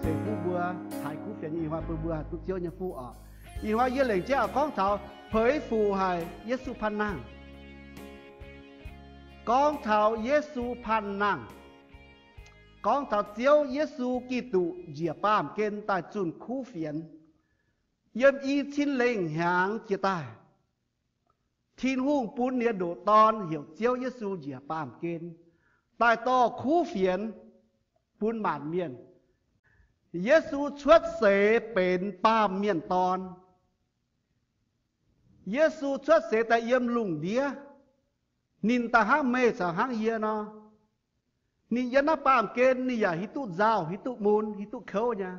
ceix fuqv mbuo, taaix kuv fienx nyei ih hnoi bun mbuo haih duqv Ziouv nyei fuqv oc. Ih hnoi yie lengc jeiv oix gorngv taux peix fuc haic Yesu panh nangh. Gorngv taux Yesu panh nangh, gorngv taux Ziouv Yesu Giduc njiec baamh gen daaih zunh kuv fienx. Yiem i cin lengh hnyangx jiex daaih, Tin-Hungh bun ninh nyei ndoqc Dorn heuc Ziouv Yesu njiec baamh gen daaih dorh kuv fienx bun maanc mienh. Yesu cuotv seix benx baamh mienh dorn. Yesu cuotv seix daaih yiem lungh ndiev. Ninh daaih hnangv meih caux hnangv yie nor. Ninh yiem naaiv baamh gen ninh yaac hiuv duqv nzauh, hiuv duqv mun, hiuv duqv kouv nyei.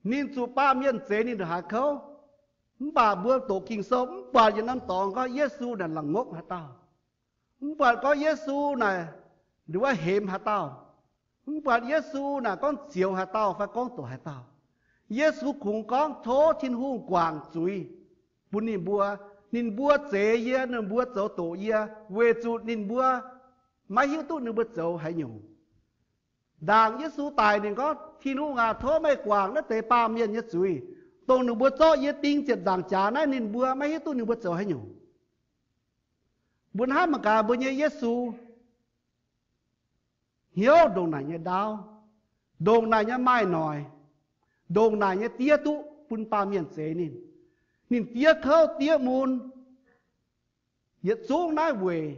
Ninh zuqc baamh mienh zeix ninh ndongc haaix kouv. Mv baac mbuo doqc Ging-Sou mv buatc yietc norm dorngx gorngv Yesu naaic la'ngopv haaix dauh. Mv buatc gorngv Yesu naaic nduov hemx haaix dauh. Mv buatc Yesu naaic gorngv zioux haaix dauh fai gorngv doqc haaix dauh. Yesu kungx gorngv tov Tin-Hungh guangc zuiz bun ninh mbuo. Ninh mbuo zeix yie, ninh mbuo zoux doqc yie, weic zuqc ninh mbuo maiv hiuv duqv ninh mbuo zoux haaix nyungc. Ndaangc Yesu daic ninh gorngv, Tin-Hungh aac, tov meih guangc naaiv deix baamh mienh nyei zuiz, dongh ninh mbuo zorqv yie ding ziepc nzaangc jaax naaiv, ninh mbuo maiv hiuv duqv ninh mbuo zoux haaix nyungc. Mbuo hnamv mangc gaax mbuo nyei Yesu hnyouv ndongc naaic nyei ndaauv, ndongc naaic nyei maaih noic, ndongc naaic nyei diev duqv bun baamh mienh zeix ninh. Ninh diev kouv diev mun, yietc zungv naaiv weic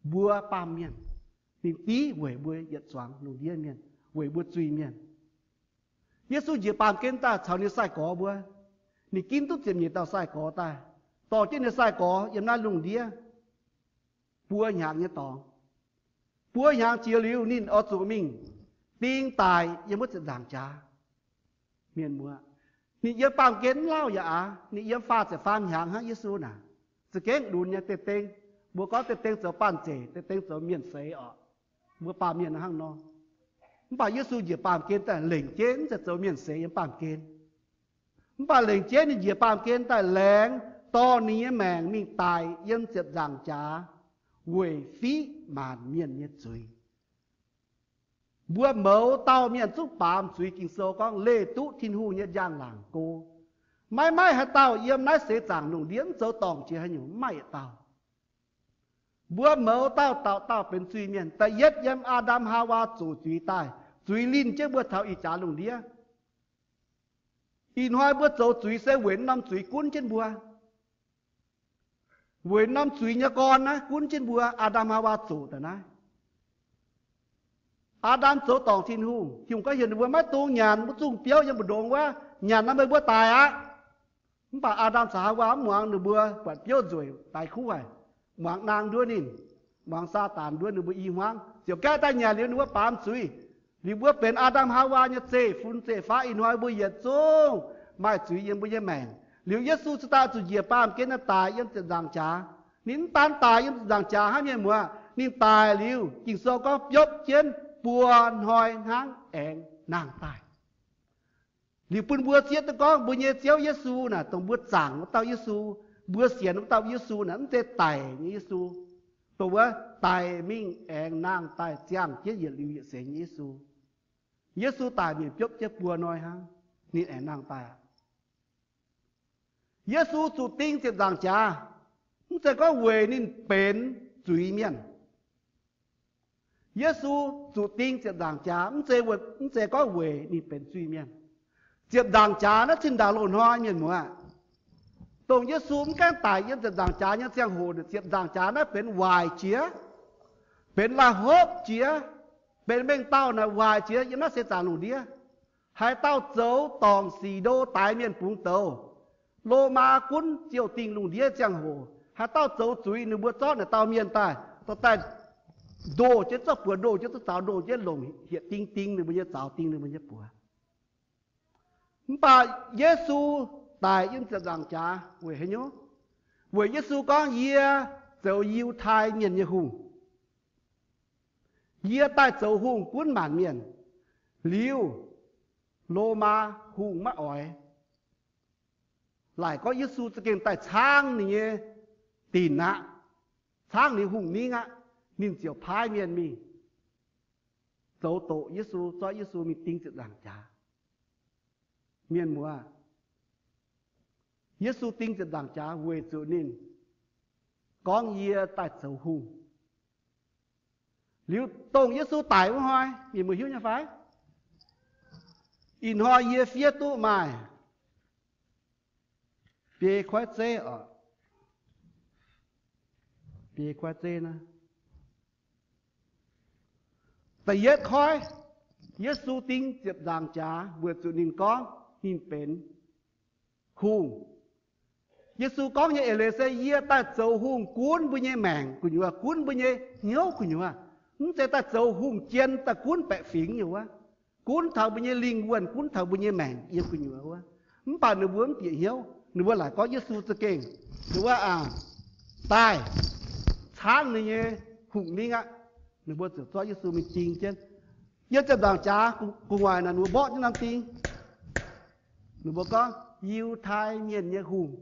mbuo baamh mienh. Ninh div weic mbuo yietc zuangx lungh ndiev mienh, weic mbuo zuiz-mienh. Yesu njiec baamh gen daaih caux ninh sai-gorx mbuo. Ninh ginv duqv ziepc nyeic dauh sai-gorx daaih, dorh jienv ninh sai-gorx yiem naaiv lungh ndiev buo hnyangx nyei dorngx. Buo hnyangx jiex liuz ninh oix zuqc mingh ding daic yiem wuov ziepc nzaangc jaax. Mienh muoz, ninh yiem baamh gen mv lauh yaac aav, ninh yiem faah ziepc faam hnyangx hnangv. Yesu naaic za'gengh lunx nyei, deix deng, mbuo gorngv deix deng zoux banh zeic, deix deng zoux mienh seix orqc. Mbuo baamh mienh hnangv nor. Mv baac Yesu njiec baamh gen daaih lengc jeiv mv zeiz zoux mienh seix yiem baamh gen. Mv baac lengc jeiv ninh njiec baamh gen daaih laengz dorh ninh nyei maengc mingh daic yiem ziepc nzaangc jaax weic fiqv maanc mienh nyei zuiz. Mbuo mouz dauh mienh zungv baamz zuiz. Ging-Sou gorngv leih duqv Tin-Hungh nyei njang-laangc go. Maiv maaih haaix dauh yiem naaiv seix zaangc lungh ndiev mv zoux dorngc jiex haaix nyungc, mv maaih yietc dauh. Mbuo mouz dauh dauh dauh benx zuiz-mienh. Da'yietv yiem Aa^ndam Haawaa zoqc zuiz daaih, zuiz linh jienv mbuo taux ih jaax lungh ndiev. Ih hnoi mbuo zoux zuiz se weic naaiv norm zuiz gunv jienv mbuo. Weic norm zuiz nyei gorn naaiv gunv jienv mbuo. Aa^ndam Haawaa zoqc daaih naaiv. Aa^ndam zoux dorngc Tin-Hungh. Tin-Hungh gorngv heuc ninh mbuo maiv dungx nyanc, mv dungx biouv yiem mbu'ndongx wuov. Nyanc nor meih mbuo daic aqv. Mv baac Aa^ndam caux Haawaa mv muangx, ninh mbuo buatc biouv nzueic, daix kuv haic, muangx naang nduov ninh, muangx Saadaan nduov ninh mbuo i hmuangv, ziouc gaeqv daaih nyanc liuz ninh mbuo baamz zuiz. Liuz mbuo benx Aa^ndam Haawaa nyei zeiv-fun zeiv-faqv. Ih hnoi mbuo yietc zungv maaih zuiz yiem mbuo nyei maengc. Liuz Yesu cingx daaih zuqc njiec baamh gen daaih daic yiem ziepc nzaangc jaax. Ninh mv daan daic yiem ziepc nzaangc jaax hnangv, mienh muoz, ninh daic liuz Ging-Sou gorngv biopv jienv buo hnoi hnangv aengx nangh daaih. Liuz bun mbuo zieqv duqv gorngv mbuo nyei Ziouv Yesu naaic, dongh mbuo zaangc wuov dauh Yesu, mbuo sienx wuov dauh Yesu naaic, mv zeiz daic nyei Yesu. Dongh wuov daic mingh aengx nangh daaih ziangh jienv yietc liuz yietc seix nyei Yesu. Yesu daic mingh biopv jienv buo hnoi hnangv, ninh aengx nangh daaih aqv. Yesu zuqc ding ziepc nzaangc jaax, mv zeiz gorngv weic ninh benx zuiz-mienh. Yesu zuqc ding ziepc nzaangc jaax, mv zeiz, mv zeiz gorngv weic ninh benx zuiz-mienh. Ziepc nzaangc jaax naaiv zinh ndaangc loz-hnoi, mienh muoz, dongh Yesu mv gaengh daic yiem ziepc nzaangc jaax nyei ziangh hoc, ziepc nzaangc jaax naaiv benx waaic jiex, benx laih hlopv jiex, benx mengh dauh naaic waaic jiex yiem naaiv seix zaangc lungh ndiev. Haaix dauh zoux dorngc sic ndo daix mienh bungx douz, Lomaa gunv ziouh dingh lungh ndiev ziangh hoc, haaix dauh zoux zuiz, ninh mbuo zorqv naaic dauh mienh daaih, dorh daaih ndoh jienv, zorqv buoz ndoh jienv, zorqv zaux ndoh jienv, longc hietc ding ding ninh mbuo nyei zaux, ding ninh mbuo nyei buoz. Mv baac Yesu daic yiem ziepc nzaangc jaax weic haaix nyungc? Weic Yesu gorngv, Yie zoux Yiutai Mienh nyei Hungh. Yie daaih zoux hungh gunv maanc mienh. Liuz, Lomaa hungh maiv oix. Laaic gorngv Yesu za'gengh daaih caangv ninh nyei dinc aqv, caangv ninh hungh ningv aqv, ninh ziouc paaiv mienh mingh zoux doqc Yesu, zorqv Yesu mingh ding ziepc nzaangc jaax. Mienh muoz, Yesu ding ziepc nzaangc jaax weic zuqc ninh gorngv, Yie daaih zoux hungh. Liuz dongh Yesu daic wuov hnoi, mienh muoz hiuv nyei fai? Ih hnoi yie fiev duqv maaih biei koiv zeiv oc. Biei koiv zeiv naaiv. Da'yietv koiv, Yesu ding ziepc nzaangc jaax weic zuqc ninh gorngv ninh benx hungh. Yesu gorngv nyei eix leiz se, Yie daaih zoux hungh gunv mbuo nyei maengc gu'nyuoz, gunv mbuo nyei hnyouv gu'nyuoz. Mv zeiz daaih zoux hungh jien daaih gunv baeqc fingx nyei wuov, gunv taux mbuo nyei lingh wuonh, gunv taux mbuo nyei maengc yiem gu'nyuoz wuov. Mv baac ninh mbuo mv bieqc hnyouv. Ninh mbuo laaic gorngv Yesu za'gengh, ninh mbuo aah, daaih caangv ninh nyei hungh ningv aqv. Ninh mbuo ziouc zorqv Yesu mingh ding jienv. Yiem ziepc nzaangc jaax gu'nguaaic naaic ninh mbuo mborqv jienv norm ding. Ninh mbuo gorngv, Yiutai Mienh nyei Hungh.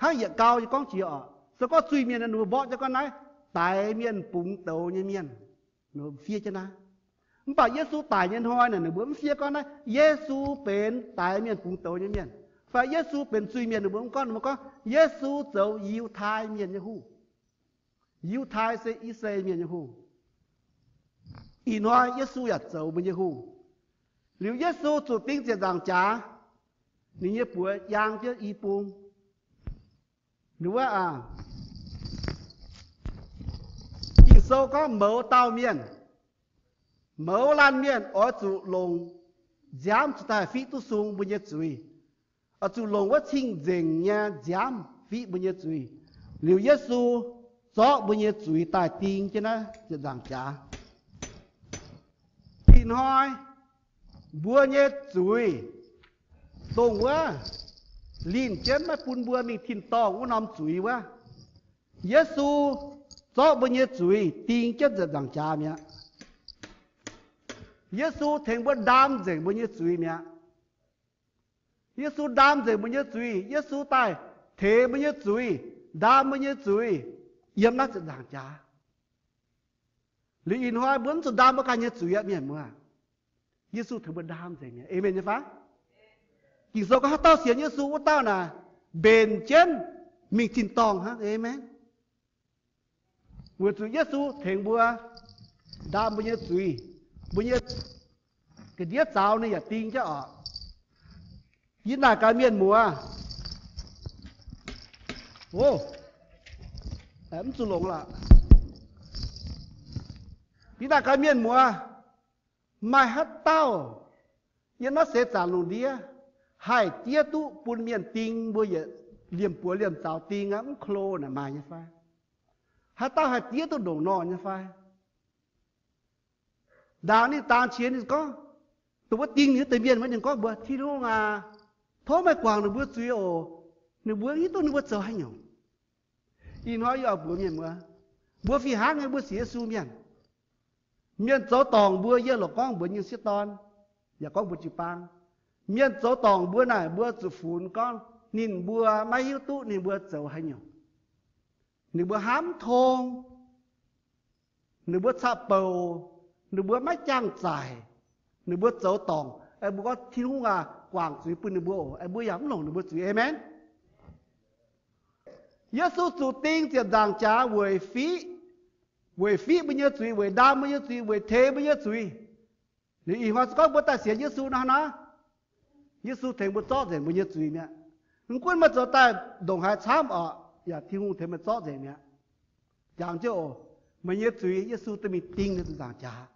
Hnangv yietc gau yie gorngv jiex oc, se gorngv zuiz-mienh ninh mbuo mborqv jienv gorngv naaiv daix mienh bungx douz nyei mienh, fiev jienv naaiv. Mv baac Yesu daic nyei hnoi naaic ninh mbuo mv fiev gorngv naaiv Yesu benx daix mienh bungx douz nyei mienh, fai Yesu benx zuiz-mienh, ninh mbuo mv gorngv. Ninh mbuo gorngv Yesu zoux Yiutai Mienh nyei Hungh. Yiutai se I^saa^laa^en Mienh nyei hungh. Ih hnoi Yesu yaac zoux mbuo nyei hungh. Liuz Yesu zuqc ding ziepc nzaangc jaax, ninh nyei buoz yaang jienv i bung. Ninh wuov aah, Ging-Sou gorngv mouz dauh mienh, mouz laanh mienh oix zuqc longc nziaamv cingx daaih fiqv duqv sung mbuo nyei zuiz. Oix zuqc longc wuov cing-nzengc nyei nziaamv fiqv mbuo nyei zuiz. Liuz Yesu zorqv mbuo nyei zuiz daaih ding jienv naaiv ziepc nzaangc jaax. Ih hnoi mbuo nyei zuiz, dongh wuov linh jienv maiv bun mbuo mingh tin-dorngh wuov norm zuiz wuov, Yesu zorqv mbuo nyei zuiz ding jienv ziepc nzaangc jaax mi'aqv. Yesu tengx mbuo ndaam nzengc mbuo nyei zuiz mi'aqv. Yesu ndaam nzengc mbuo nyei zuiz. Yesu daaih teix mbuo nyei zuiz, ndaam mbuo nyei zuiz yiem naaiv ziepc nzaangc jaax. Liuz ih hnoi mbuo mv zuqc ndaam mbuo ganh nyei zuiz aqv, mienh muoz. Yesu tengx mbuo ndaam nzengc mi'aqv. Aamen nyei fai? Ging-Sou gorngv haaix dauh sienx Yesu wuov dauh naaic mbenc jienv mingh tin-dorngh hnangv. Aamen. Weic zuqc Yesu tengx mbuo ndaam mbuo nyei zuiz, mbuo nyei ga'ndiev zaux ninh yaac ding jienv oc. Yie naaic gaax mienh muoz, o, mv zuqc longx lorqc. Yie naaic gaax mienh muoz, maaih haaix dauh yiem naaiv seix zaangc lungh ndiev haih diev duqv bun mienh ding mbuo yietc liemh buoz liemh zaux ding aqv, mv klo naaic maaih nyei fai? Haaix dauh haih diev duqv ndongc nor nyei fai? Ndaangc ninh dangx qiex ninh gorngv, dongh wuov ding ninh wuov deix mienh wuov, ninh gorngv mbuox, Tin-Hungh aac, tov meih guangc ninh mbuo zuiz oc. Ninh mbuo mv hiuv duqv ninh mbuo zoux haaix nyungc. Ih hnoi yie oix mbuox mienh muoz, mbuo fih hnangv nyei mbuo sienx Yesu mienh, mienh zoux dorngc mbuo, yie lorqc gorngv mbuox nyei sieqv dorn, yaac gorngv mbuox jiu-baang, mienh zoux dorngc mbuo naaic, mbuo zuqc funx gorngv ninh mbuo maiv hiuv duqv ninh mbuo zoux haaix nyungc. Ninh mbuo hnamv tong, ninh mbuo caqv-bouc, ninh mbuo maiv jangx-zaic, ninh mbuo zoux dorngc. Mbuo gorngv, Tin-Hungh aac, guangc zuiz bun ninh mbuo oc. Mbuo yaac mv longc ninh mbuo zuiz. Aamen. Yesu zuqc ding ziepc nzaangc jaax weic fiqv, weic fiqv mbuo nyei zuiz, weic ndaam mbuo nyei zuiz, weic teix mbuo nyei zuiz. Liuz ih hnoi se gorngv mbuo daaih sienx Yesu nor naaiv, Yesu tengx mbuo zorqv nzengc mbuo nyei zuiz mi'aqv. Mv gunv meih zoux daaih ndongc haaix camv oc, yaac Tin-Hungh tengx meih zorqv nzengc mi'aqv. Jangx jienv oc, meih nyei zuiz Yesu dorh mingh ding ziepc nzaangc jaax.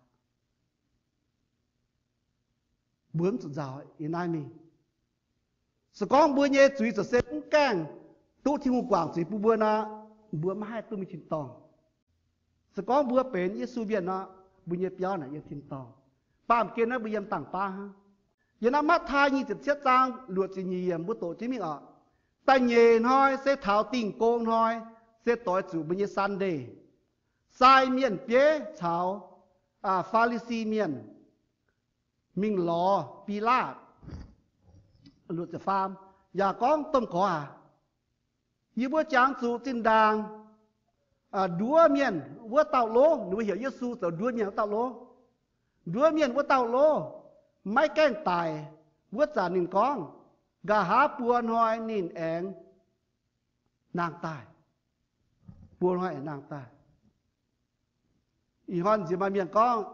Mbuo mv zuqc nzauh yiem naaiv mingh. Se gorngv mbuo nyei zuiz ziouc se mv gaengh duqv Tin-Hungh guangc zuiz bun mbuo nor, mbuo maiv haih duqv mingh tin-dorngh. Se gorngv mbuo benx Yesu mienh nor, mbuo nyei biauv naaic yiem tin-dorngh. Baamh gen naaiv mbuo yiem dangh baav hnangv. Yiem naaiv Matv^taai nyic ziepc cietv zaang luoqc ziepc nyeic yiemc mbuo doqc jienv mingh oc. Da'nyeic hnoi se taux Dingh Gong Hnoi, se doix zuqc mbuo nyei Sunday. Sai mienh bieiv caux Faa^li^si Mienh mingh lorz Bilaatv, luoqc ziepc faam, yaac gorngv, Domh Gorx aac, yie mbuo jangx zuqc zinh ndaangc nduov mienh wuov dauh lov. Ninh mbuo heuc Yesu zoux nduov mienh wuov dauh lov. Nduov mienh wuov dauh lov maiv gaengh daic wuov zanc ninh gorngv, nqa'haav buo hnoi ninh aengx nangh daaih. Buo hnoi aengx nangh daaih. Ih hnoi nziex maaih mienh gorngv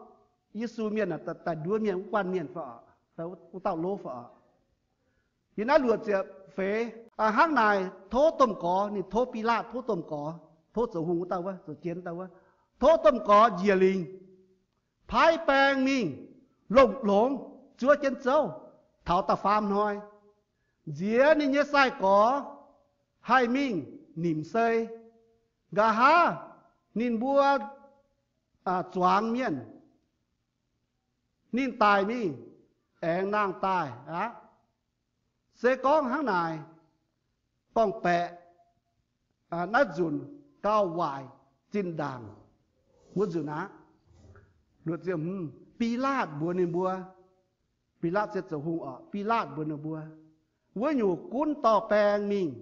Yesu mienh daaih nduov mienh wuov guanh mienh fai, wuov dauh lov fai oc. Yiem naaiv luoqc ziepc feix, hnangv naaic tov domh gorx, ninh tov Bilaatv, tov domh gorx, tov zoux hungh wuov dauh wuov, zoux jienv dauh wuov, tov domh gorx njiec lingc paaiv baeng mingh longx-longx zuov jienv zouv taux da'faam hnoi. Nziex ninh nyei sai-gorx haih mingh nimc sei. Nqa'haav ninh mbuo zuangx mienh, ninh daic mingh aengx nangh daaih aqv. Se gorngv hnangv naaic, gorngv-baeqc naaiv nzunc gauh waaic zinh ndaangc wuov nzunc aqv. Bilaatv mbuox ninh mbuo, Bilaatv se zoux hungh oc, Bilaatv mbuox ninh mbuo, wuov nyungc gunv dorh baeng mingh,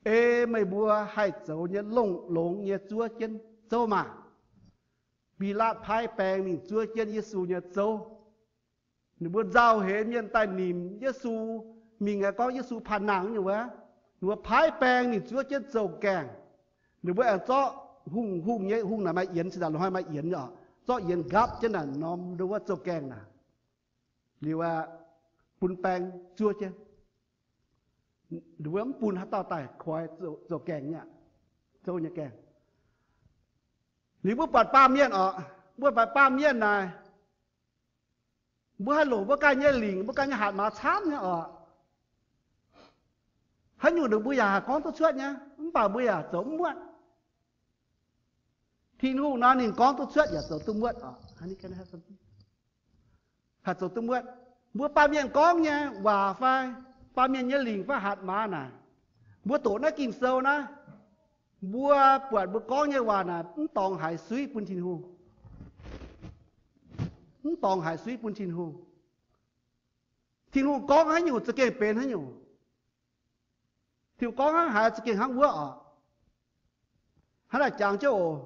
ei meih mbuo haih zoux nyei longx-longx nyei zuov jienv zouv maah! Bilaatv paaiv baeng mingh zuov jienv Yesu nyei zouv. Ninh mbuo nzauh heix mienh daaih nimc Yesu, mingh aengx gorngv Yesu panh nangh nyei wuov. Ninh mbuo paaiv baeng mingh zuov jienv zouv gaengh. Ninh mbuo aengx zorqv hungh, hungh nyei, hungh naaic maaih yienx, cingx daaih loz-hnoi maaih yienx oc, zorqv yienx nqaapv jienv naaic norm ndau wuov zouv gaengh naaic. Liuz aeqv, bun baeng zuov jienv. Ninh mbuo mv bun haaix dauh daaih koi zouv gaengh nyei, zouv nyei gaengh. Liuz mbuo buatc baamh mienh oc, mbuo buatc baamh mienh naaic, mbuo haih longc mbuo ganh nyei lingc, mbuo ganh nyei hatc maaz camv nyei oc. Haaix nyungc ninh mbuo yaac haih gorngv duqv cuotv nyei, mv baac mbuo yaac zoux mv muotv. Tin-Hungh nor ninh gorngv duqv cuotv yaac zoux duqv muotv oc. Haih zoux duqv muotv. Mbuo baamh mienh gorngv nyei waac fai baamh mienh nyei lingc fai hatc maaz naaic, mbuo doqc naaiv Ging-Sou naaiv, mbuo buatc mbuo gorngv nyei waac naaic mv dorngx haiz suiv bun Tin-Hungh. Mv dorngx haiz suiv bun Tin-Hungh. Tin-Hungh gorngv haaix nyungc za'gengh benx haaix nyungc. Tin-Hungh gorngv hnangv haaix za'gengh hnangv wuov oc. Hnangv naaic jangx jienv oc,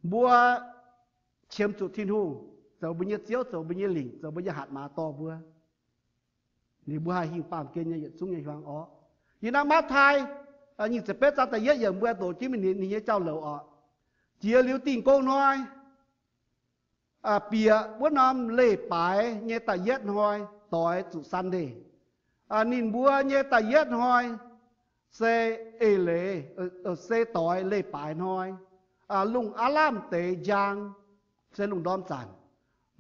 mbuo qiemx zuqc Tin-Hungh zoux mbuo nyei Ziouv, zoux mbuo nyei lingc, zoux mbuo nyei hatc maaz dorh mbuo. Liuz mbuo haih hingh baamh gen nyei yietc zungv nyei hiuang orqv. Yiem naaiv Matv^taai nyic ziepc betv zaang da'yietv yiemc mbuo doqc jienv mingh ninh nyei jauv-louc oc. Jiex liuz Dingh Gong Hnoi, bieqc wuov norm leiz-baaix nyei da'yietv hnoi doix zuqc Sunday. Ninh mbuo nyei da'yietv hnoi se eix leiz, se doix leiz-baaix hnoi. Lungh aav lamh deix njang, se lungh ndorm zanc,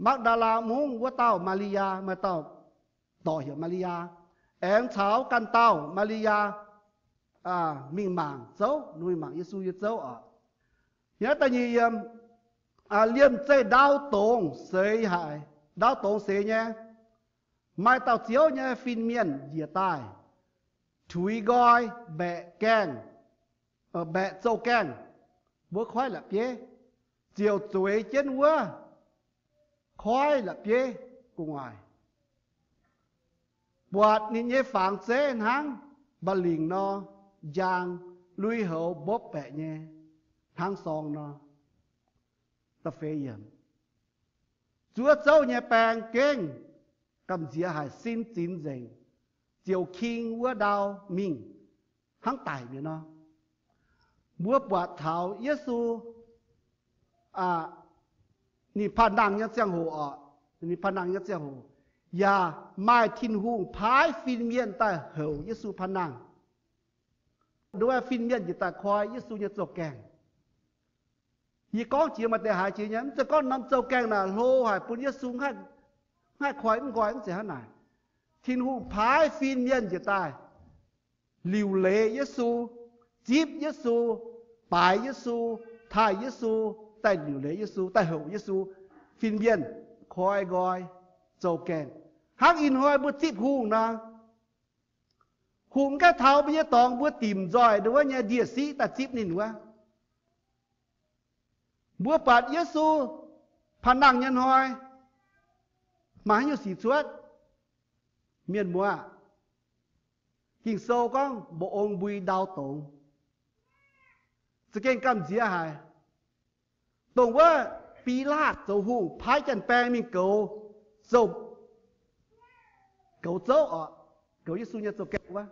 Makv^ndaa^laa Mungv wuov dauh Maa^li^yaa, maaih dauh dorc heuc Maa^li^yaa, aengx caux ganh dauh Maa^li^yaa mingh mangc zouv, mingh mangc Yesu nyei zouv oc. Yiem da'nyeic yiemc, liemh zeih ndau dongz seix haic, ndau dongz seix nyei, maaih dauh Ziouv nyei fin-mienh njiec daaih, tuix nqoi, mbaeqc gaengh, mbaeqc zouv gaengh, mbuo koiv la'bieiv, ziouc zueiz jienv wuov koiv la'bieiv gu'nguaaic. Buatc ninh nyei fangx zeiv hnangv mba'lingc nor, njang, lui-houx mbopv baeqc nyei, hnangv sorng nor. Zuov zouv nyei baeng gengh gamh nziex haic, sin zinx nzengc, ziouc king wuov ndau mingh hnangv daic mi'aqv nor. Mbuo buatc taux Yesu ninh panh nangh nyei ziangh hoc oc, ninh panh nangh nyei ziangh hoc, yaac maaih Tin-Hungh paaiv fin-mienh daaih houc Yesu panh nangh. Nduov fin-mienh njiec daaih koi Yesu nyei zouv gaengh. Yie gorngv jiex maaih deix haiz jiex nyei, mv zeiz gorngv norm zouv gaengh naaic hlo haic bun Yesu mv haih koi mv nqoi, mv zeiz hnangv naaic. Tin-Hungh paaiv fin-mienh njiec daaih liuc leiz Yesu, zipv Yesu, baaix Yesu, taaih Yesu, daaih liuc leiz Yesu, daaih houc Yesu. Fin-mienh koi nqoi zouv gaengh, hnangv ih hnoi mbuo zipv hungh nor. Hungh mv gaengh taux mbuo nyei dorngx, mbuo dimc nzoih nduov nyei ndie-siqv daaih zipv ninh wuov. Mbuo buatc Yesu panh nangh nyei hnoi, maaih haaix nyungc sic cuotv? Mienh muoz, Ging-Sou gorngv mba'ong mbui ndau dongz. Za'gengh gamh nziex haic. Dongh wuov Bilaatv zoux hungh paaiv janx-baeng mingh goux, zoux, goux zouv oc, goux Yesu nyei zouv-gaengh wuov,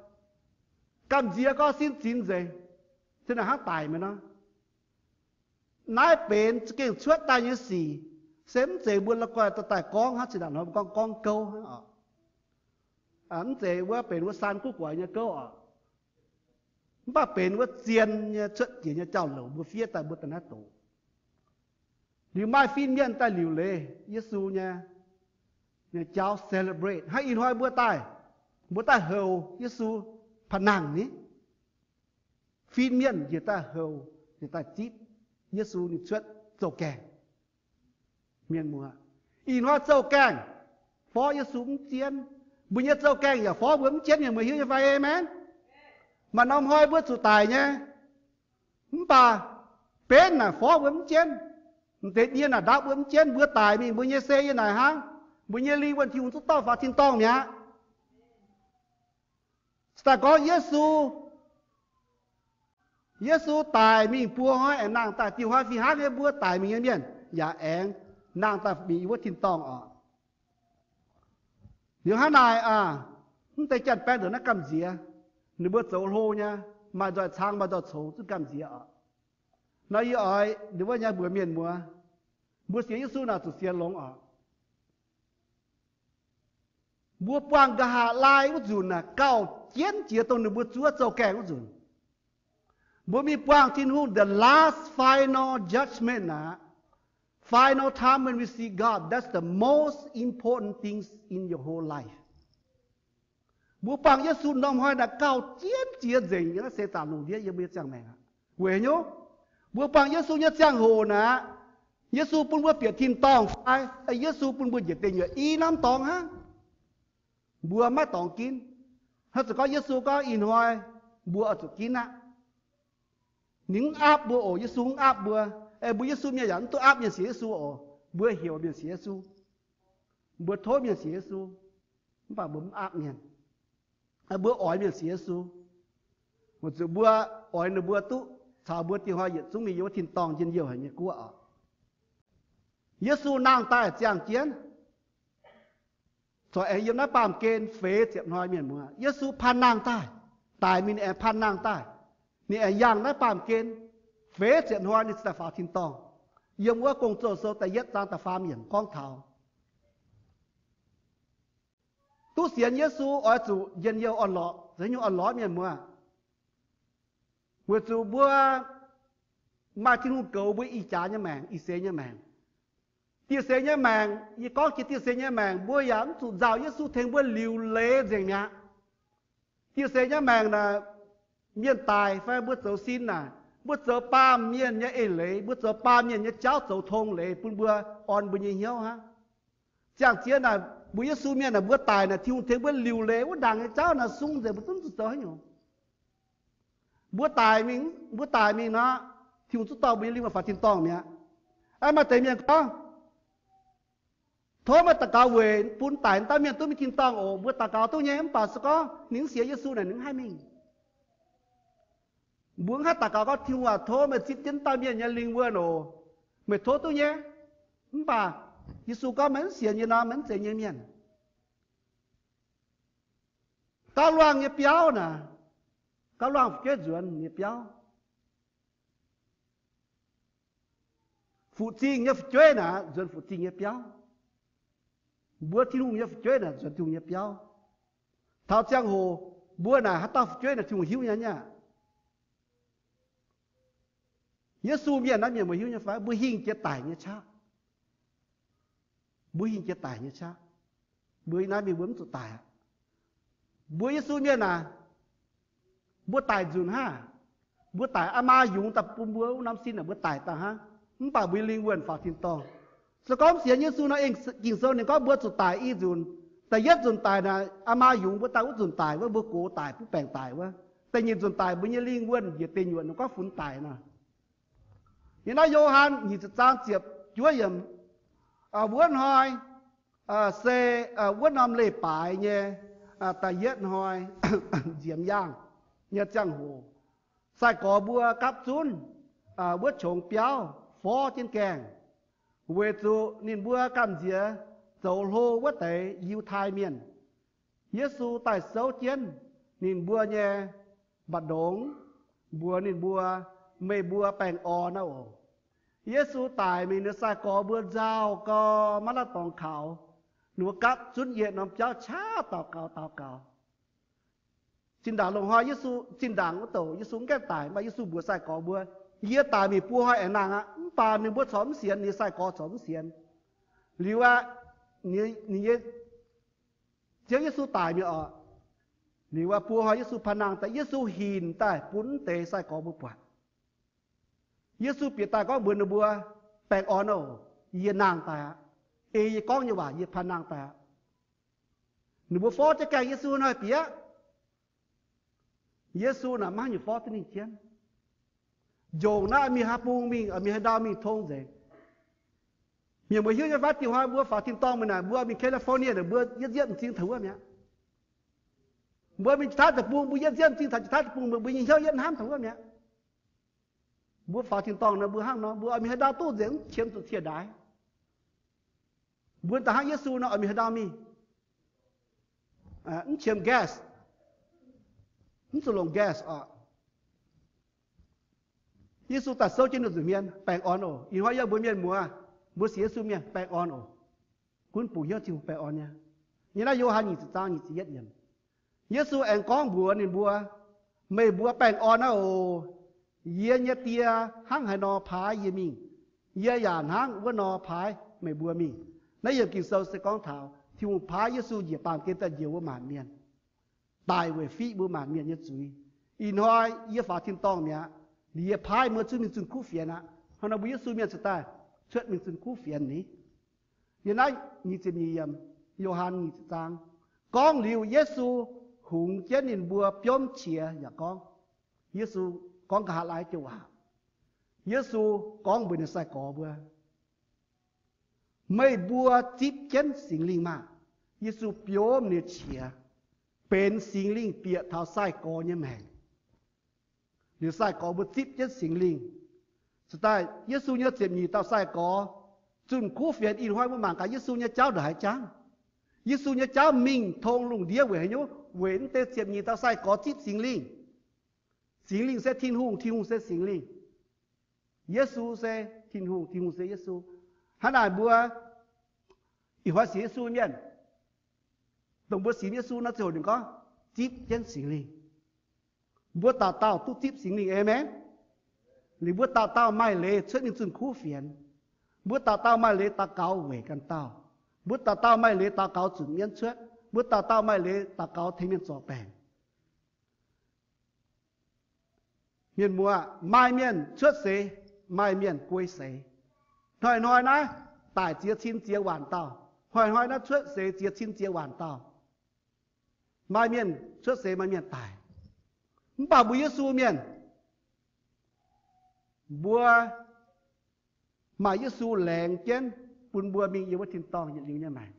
gamh nziex gorngv sin zinx nzengc, se naaic hnangv daic meih nor. Naaiv benx za'gengh cuotv daaih nyei sic, se mv zeiz mbuo la'guaih dorh daaih gorngv hnangv, zinh ndaangc nor mbuo gorngv, gorngv gouv hnangv oc. Mv zeiz wuov benx wuov saan guv guaix nyei gouv oc. Mv baac benx wuov zien nyei cuotv jiex nyei jauv-louc mbuo fiev daaih mbuo ga'naaiv doqc. Liuz maaih fin-mienh daaih liuc leiz Yesu nyei, nyei jauv celebrate. Hnangv ih hnoi mbuo daaih, mbuo daaih houc Yesu pa'nangc ni. Fin-mienh njiec daaih houc, njiec daaih zipv Yesu ninh cuotv zouv-gaengh. Mienh muoz, ih hnoi zouv-gaengh forv Yesu mv jienv. Mbuo nyei zouv-gaengh yaac forv mbuo mv jienv, mienh muoz hiuv nyei fai? Aamen. Maaih norm hnoi mbuo zuqc daic nyei, mv baac benv naaic forv mbuo mv jienv. M'deix nie naaic ndapv mbuo mv jienv. Mbuo daic mingh, mbuo nyei se yie naaic hnangv, mbuo nyei lingh wuonh Tin-Hungh zungv dorh faaux tin-dorngh mi'aqv. Se daaih gorngv Yesu, Yesu daic mingh buo hnoi aengx nangh daaih. Diuh hnoi fih hnangv nyei, mbuo daic mingh nyei mienh yaac aengx nangh daaih mingh yiem wuov tin-dorngh oc. Liuz hnangv naaic aah, mv deix janx-baeng ndongc naaiv gamh nziex. Ninh mbuo zoux hlo nyei, maaih nzoih cang maaih nzoih coux zungv gamh nziex oc. Nor yie oix ninh mbuo nyei mbuox mienh muoz, mbuo sienx Yesu naaic zuqc sienx longx oc. Mbuo buangh nqa'haav laai wuov nzunc naaic gauh jienv jiex dongh ninh mbuo zuov zouv-gaengh wuov nzunc. Mbuo mingh buangh Tin-Hungh the last final judgment aqv. Final time when we see God, that's the most important things in your whole life. Mbuo buangh Yesu norm hnoi naaic gauh jienv jiex nzengc yiem naaiv seix zaangc lungh ndiev yiem mbuo nyei ziangh maengc aqv. Weic haaix nyungc? Mbuo buangh Yesu nyei ziangh hoc naaic, Yesu bun mbuo bieqc tin-dorngh fai Yesu bun mbuo njiec deic nyuoqc i norm dorngx hnangv. Mbuo maiv dorngx ginv. Hnangv zuqc gorngv Yesu gorngv ih hnoi mbuo oix zuqc ginv aqv. Ninh mv aapv mbuo oc. Yesu mv aapv mbuo. Aengx mbuo Yesu mienh yaac mv duqv aapv mienh sienx Yesu oc. Mbuo heuc mienh sienx Yesu, mbuo tov mienh sienx Yesu, mv baac mbuo mv aapv mienh. Mbuo oix mienh sienx Yesu, weic zuqc mbuo oix ninh mbuo duqv caux mbuo dieh hnoi yietc zungv mingh yiem wuov tin-dorngh njien-youh haic nyei guoqv oc. Yesu nangh daaih ziangh jienv, corc aengx yiem naaiv baamh gen feix ziepc hnoi. Mienh muoz, Yesu paan nangh daaih, daic mingh ninh aengx paan nangh daaih. Ninh aengx yangh naaiv baamh gen feix ziepc hnoi, ninh ziouc daaih faaux tin-dorngh. Yiem wuov Gong-Zoh Sou da'yietv zaang da'faam yiemc gorngv taux duqv sienx Yesu oix zuqc njien-youh orn-lorqc. Za'gengh orn-lorqc, mienh muoz, weic zuqc mbuo maaih Tin-Hungh goux mbuo ih jaax nyei maengc, ih seix nyei maengc. Dieh seix nyei maengc, yie gorngv jiex dieh seix nyei maengc, mbuo yaac mv zuqc nzauh Yesu tengx mbuo liuc leiz nzengc mi'aqv. Dieh seix nyei maengc naaic, mienh daic fai mbuo zoux sin naaic, mbuo zoux baamh mienh nyei eix leiz, mbuo zoux baamh mienh nyei jauv zoux tong leiz bun mbuo, orn mbuo nyei hnyouv hnangv. Ziangh ziex naaic mbuo Yesu mienh naaic, mbuo daic naaic Tin-Hungh tengx mbuo liuc leiz wuov ndaangc nyei jauv naaic sung nzengc, mbuo zungv zuqc zoux haaix nyungc? Mbuo daic mingh, mbuo daic mingh nor, Tin-Hungh zungv dorh mbuo nyei lingh wuonh faaux tin-dorngh mi'aqv. Aa, maaih deix mienh gorngv, tov meih daux gaux weic bun daic dauh mienh duqv mingh tin-dorngh oc. Mbuo daux gaux duqv nyei, mv baac se gorngv ninh mv sienx Yesu naaic ninh mv haih mingh. Mbuo mv haih daux gaux gorngv, Tin-Hungh aac, tov meih zipv jienv dauh mienh nyei lingh wuonh oc. Meih tov duqv nyei. Mv baac Yesu gorngv meih mv sienx nyei nor, meih mv zeiz yie nyei mienh. Gauh luangh nyei biauv naaic, gauh luangh fu'jueiv nzuonx nyei biauv. Fuqc-zingh nyei fu'jueiv naaic nzuonx fuqc-zingh nyei biauv. Mbuo Tin-Hungh nyei fu'jueiv naaic nzuonx Tin-Hungh nyei biauv. Taux ziangh hoc mbuo naaic haaix dauh fu'jueiv naaic Tin-Hungh hiuv nyei aqv. Yesu mienh naaiv, mienh mbuo hiuv nyei fai? Mbuo hingh jiex daic nyei qaqv. Mbuo hingh jiex daic nyei qaqv. Mbuo naaiv mingh mbuo mv zuqc daic aqv. Mbuo Yesu mienh naaic, mbuo daic nzunc hnangv. Mbuo daic, aa maa yungz daaih bun mbuo wuov norm sin naaic, mbuo daic daaih hnangv. Mv baac mbuo nyei lingh wuonh faaux tin-dorngh. Se gorngv mv sienx Yesu nor, Ging-Sou ninh gorngv mbuo zuqc daic i nzunc. Da'yietv nzunc daic naaic, aa maa yungz mbuo daaih wuov nzunc daic wuov, mbuo gox daic, butv baengc daic wuov. Da'nyeic nzunc daic, mbuo nyei lingh wuonh njiec deic nyuoqc, ninh gorngv funx daic nor. Yiem naaiv Yo^han nyic ziepc zaang ziepc juov yiemc, wuov hnoi se wuov norm leiz-baaix nyei da'yietv hnoi nziemx yaangh nyei ziangh hoc, sai-gorx mbuo gapv zunv. wuov qongx biauv forv jienv gaengh, weic zuqc ninh mbuo gamh nziex zoux hlo wuov deix Yiutai Mienh. Yesu daaih souv jienv ninh mbuo nyei mba'ndongx, mbuox ninh mbuo, Meih mbuo baengh orn aqv oc. Yesu daic mingh, ninh sai-gorx mbuo nzauh gau, maiv latv dorngx kaux. Ninh mbuo gapv zunv yietc norm biauv qaqv daux gaux, daux gaux. Zinh ndaangc loz-hnoi Yesu, zinh ndaangc wuov douc Yesu mv gaengh daic, maaih Yesu mbuox sai-gorx mbuo, Yie daic mingh buo hnoi aengx nangh aqv. Mv baac ninh mbuo corc mv sienx, ninh nyei sai-gorx corc mv sienx. Liuz aqv, ninh nyei, Ziouv Yesu daic mingh oc. Liuz aqv, buo hnoi Yesu paan nangh daaih, Yesu hinc daaih bun wuov deix sai-gorx mbuo buatc. Yesu bieqc daaih gorngv mbuox ninh mbuo, Baengh orn oc. Yie nangh daaih aqv. Ei yie gorngv nyei waac, yie paan nangh daaih aqv. Ninh mbuo forv jienv gaengh Yesu hnoi bieqc. Yesu naaic maiv haih nyungc forv duqv ninh jienv. Njongc naaiv mingh haaix bung mingh, mingh haaix ndau mingh tong nzengc. Mienh mbuo hiuv nyei fai, dingc hnoi mbuo faaux tin-dorngh mingh naaic, mbuo mingh California naaic, mbuo yietv nzietv m'zing taux wuov mi'aqv. Mbuo mingh Janx-Taiv Deic-Bung, mbuo yietv nzietv m'zing taux Janx-Taiv Deic-Bung, mbuo nyei hnyouv yietv hnamv taux wuov mi'aqv. Mbuo faaux tin-dorngh nor, mbuo hnangv nor, mbuo oix mingh haaix ndau duqv nzengc, mv qiemx zuqc cie ndaix. Mbuo da'hnangv Yesu nor, oix mingh haaix ndau mingh, mv qiemx gas, mv zuqc longc gas oc. Yesu daaih souv jienv ninh nzuih hmien, Baengh orn oc. Ih hnoi yiem mbuo mienh muoz, mbuo sienx Yesu mienh baengh orn oc. Gunv bungx hnyouv Tin-Hungh baengh orn nyei. Yiem naaiv Yo^han nyic ziepc zaang nyic ziepc yietv yiemc, Yesu aengx gorngv mbuox ninh mbuo, Meih mbuo baengh orn aqv oc. Yie nyei Die hnangv haaix nor paaiv yie mingh, yie yaac hnangv wuov nor paaiv meih mbuo mingh. Naaiv yiem Ging-Sou se gorngv taux Tin-Hungh paaiv Yesu njiec baamh gen daaih njoux wuov maanc mienh, daic weic fiqv mbuo maanc mienh nyei zuiz. Ih hnoi yie faaux tin-dorngh mi'aqv. Liuz yie paaiv mbuo zuqc mingh zunh kuv fienx aqv. Hnangv nor mbuo Yesu mienh cingx daaih cuotv mingh zunh kuv fienx ni. Yiem naaiv nyic ziepc nyeic yiemc, Yo^han nyic ziepc zaang, gorngv liuz Yesu hungx jienv ninh mbuo biomv qiex yaac gorngv, Yesu gorngv nqa'haav laai joux waac. Yesu gorngv mbuox ninh sai-gorx mbuo, Meih mbuo zipv jienv Singx Lingh maah! Yesu biomv ninh nyei qiex, benx Singx Lingh bieqc taux sai-gorx nyei maengc. Liuz sai-gorx mbuo zipv jienv Singx Lingh. Cingx daaih Yesu nyei ziepc nyeic dauh sai-gorx zunh kuv fienx. Ih hnoi mbuo mangc gaax Yesu nyei jauv ndongc haaix jangv. Yesu nyei jauv mingh tong lungh ndiev weic haaix nyungc? Weic naaiv deix ziepc nyeic dauh sai-gorx zipv Singx Lingh. Singx Lingh se Tin-Hungh, Tin-Hungh se Singx Lingh. Yesu se Tin-Hungh, Tin-Hungh se Yesu. Hnangv naaic mbuo ih hnoi sienx Yesu mienh, dongh mbuo sienx Yesu nor ziouc ninh gorngv zipv jienv Singx Lingh. Mbuo dauh dauh duqv zipv Singx Lingh, aamen. Liuz mbuo dauh dauh maaih leiz cuotv mingh zunh kuv fienx. Mbuo dauh dauh maaih leiz daux gaux weic ganh dauh. Mbuo dauh dauh maaih leiz daux gaux zunc mienv cuotv. Mbuo dauh dauh maaih leiz daux gaux tengx mienh zorc baengc. Mienh muoz, maaih mienh cuotv seix, maaih mienh guei seix. Hnoi-hnoi naaiv daic ziex cin ziex waanc dauh. Hnoi-hnoi naaiv cuotv seix ziex cin ziex waanc dauh. Maaih mienh cuotv seix, maaih mienh daic. Mv baac mbuo Yesu mienh, mbuo maaih Yesu laengz jienv bun mbuo mingh yiem wuov tin-dorngh yietc liuz nyei maengc.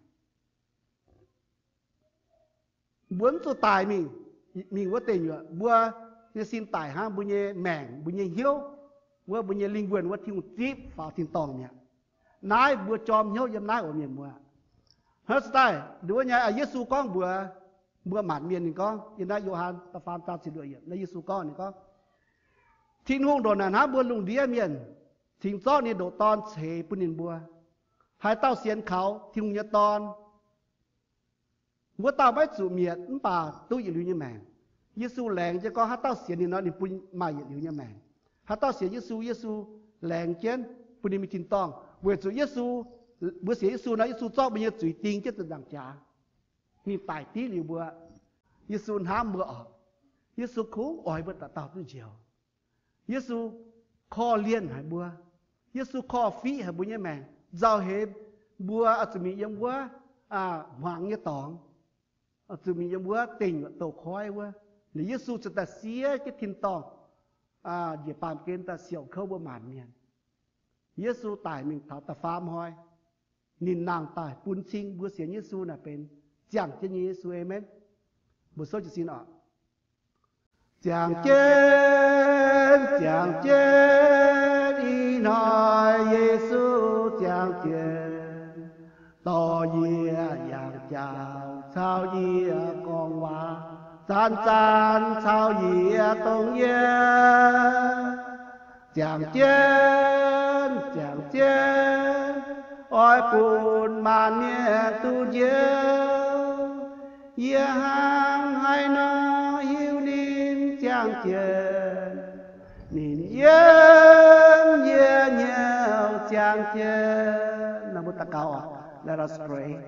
Mbuo mv zuqc daic mingh, mingh wuov deic nyuoqc. Mbuo nyei sin daic hnangv, mbuo nyei maengc, mbuo nyei hnyouv, wuov mbuo nyei lingh wuonh wuov Tin-Hungh zipv faaux tin-dorngh mi'aqv. Naaiv mbuo jorm hnyouv yiem naaiv oc, mienh muoz. Hnangv naaiv se daaih nduov nyei, Yesu gorngv mbuox mbuo maanc mienh, ninh gorngv yiem naaiv Yo^han da'faam zaang ziepc luoqc yiemc, naaiv Yesu gorngv, ninh gorngv, Tin-Hungh ndongc naaic hnamv mbuo lungh ndiev mienh, cingx zorqv ninh ndoqc Dorn ceix bun ninh mbuo. Haaix dauh sienx kaux Tin-Hungh nyei Dorn, wuov dauh maiv zuqc mietc mv baac duqv yietc liuz nyei maengc. Yesu laengz jienv gorngv haaix dauh sienx ninh nor, ninh bun maaih yietc liuz nyei maengc. Haaix dauh sienx Yesu, Yesu laengz jienv bun ninh mingh tin-dorngh. Weic zuqc Yesu, mbuo sienx Yesu nor, Yesu zorqv mbuo nyei zuiz ding jienv zuqc nzaangc jaax, ninh daic div liuz mbuo. Yesu hnamv mbuo oc. Yesu kungx oix mbuo dauh dauh duqv njoux. Yesu korv-lienh haic mbuo. Yesu korv-fiqv haic mbuo nyei maengc, nzauh heix mbuo oix zuqc mingh yiem wuov hmuangx nyei dorngx, oix zuqc mingh yiem wuov dingc douh koiv wuov. Liuz Yesu cingx daaih siev jienv tin-dorngh, njiec baamh gen daaih siouc kouv mbuo maanc mienh. Yesu daic mingh taux da'faam hnoi, ninh nangh daaih bun cing mbuo sienx Yesu naaic benx ziangh jienv nyei Yesu. Aamen. Mbuo souv jiez sin oc. Ziangh jienv, ziangh jienv, ih hnoi Yesu ziangh jienv, dorh yie yangh jauv caux yie gorngv waac, zanc-zanc caux yie dongh yie ziangh jienv, ziangh jienv, oix bun maanc mienh duqv njoux. Yie hnangv haaix nor hiuv ninh ziangh jienv? Ninh yiem yie nyei ziangh jienv. Let us pray.